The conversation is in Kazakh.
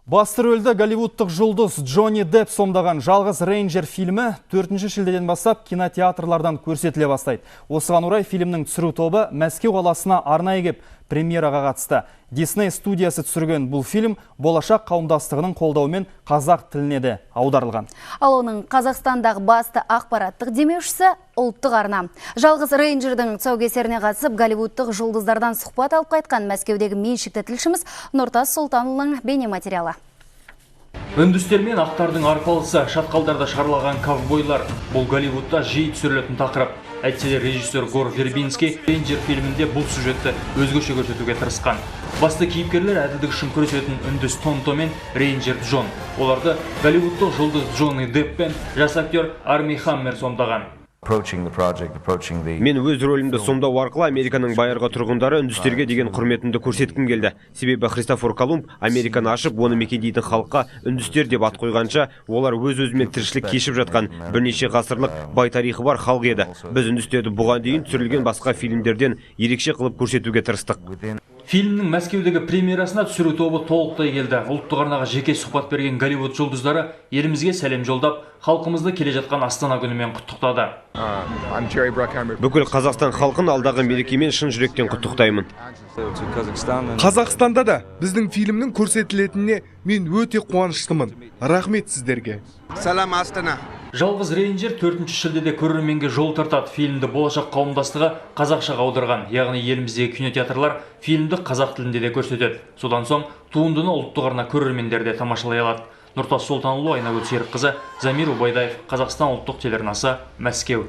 Басты рөлді голливудтық жұлдыз Джонни Депп сомдаған «Жалғыз рейнджер» фильмі 4 шілдеден бастап кинотеатрлардан көрсетіле бастайды. Осыған орай фильмнің түсіру тобы Мәскеу қаласына арнайы кеп, премьераға қатысты. Дисней студиясы түсірген бұл фильм Болашақ қауымдастығының қолдауымен қазақ тіліне де аударылған. Ал оның Қазақстандағы басты ақпараттық демеушісі – Ұлттық арна. «Жалғыз рейнджердің» тұсаукесеріне қатысып, голливудтық жұлдыздардан сұхбат алып қайтқан Мәскеудегі меншікті тілшіміз Нұртас Сұлтанұлының бейнематериалы. Үндістер мен ақтардың арпалысы, шатқалдарда шарлаған ковбойлар – бұл Голливудта жиі түсірілетін тақырып. Әйтсе де режиссер Гор Вербински «Рейнджер» фильмінде бұл сюжетті өзгеше көрсетуге тырысқан. Басты кейіпкерлер – әділдік үшін күресетін үндіс Тонто мен рейнджер Джон. Оларды голливудтық жұлдыз Джонни Депп пен жас актер Арми Хаммер сомдаған. Мен өз рөлімді сомдау арқылы Американың байырғы тұрғындары үндістерге деген құрметімді көрсеткім келді. Себебі Христофор Колумб Американы ашып, оны мекендейтін халыққа үндістер деп ат қойғанша, олар өз өзімен тіршілік кешіп жатқан, бірнеше ғасырлық бай тарихы бар халық еді. Біз үндістерді бұған дейін түсірілген басқа фильмдерден ерекше қылып көрсетуге тырыстық. Фильмнің Мәскеудегі премьерасына түсіру тобы толықтай келді. Ұлттық арнаға жеке сұхбат берген Голливуд жұлдыздары елімізге сәлем жолдап, халқымызды келе жатқан Астана күнімен құттықтады. Бүкіл Қазақстан халқын алдағы мерекемен шын жүректен құттықтаймын. Қазақстанда да біздің фильмнің көрсетілетініне мен өте қуаныштымын. Рахмет сіздерге. Сәлем, Астана! «Жалғыз рейнджер» 4 шілдеде көрерменге жол тартады. Фильмді Болашақ қауымдастығы қазақшаға аударған. Яғни еліміздегі кинотеатрлар фильмді қазақ тілінде де көрсетеді. Содан соң туындыны Ұлттық арна көрермендері де тамашалай алады. Нұртас Сұлтанұлы, Айнагүл Серікқызы, Замир Убайдаев, Қазақстан ұлттық телеарнасы, Мәскеу.